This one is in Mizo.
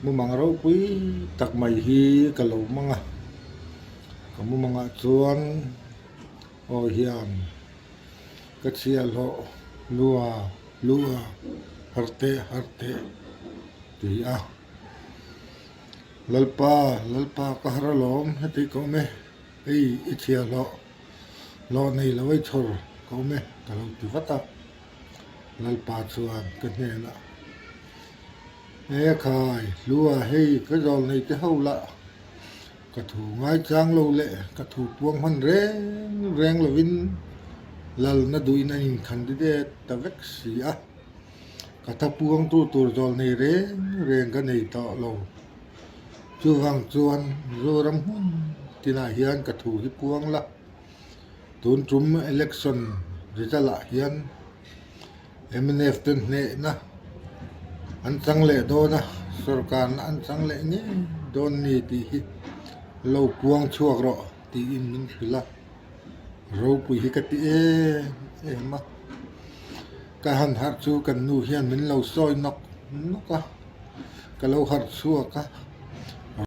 Mumang ropui tak mai hi ka lo mang a, ka mumangah chuan aw hian ka chhiahhlawh lua lua harh teh harh teh ti a. Lalpa Lalpa ka har alawm heti ka awm e, hei i chhiahhlawh hlawh nei lo ei chhawr ka awm e ka lo ti vat a. Lalpa chuan ka hnenah, E khai, hlua hei ka zawl nei te ho lah, ka thu ngaichang lo leh ka thu puang hman reng reng lovin lalna duhin an inkhandidate ta vek si a, ka tha puangtu tur zawl nei reng reng ka nei tawh lo. Chuvang chuan Zoram hmun tinah hian ka thu hi puang la. Tun tum election result ah hian mnf ten hnehna an chang leh dawn a, sorkarna an chang leh ngei dawn ni tih hi lo puang chhuak rawh tiin min hrilh a, ropui hi ka ti em em a, ka han harh chu kan nu hian min lo sawi nawk nawk a, ka lo harh chhuak a.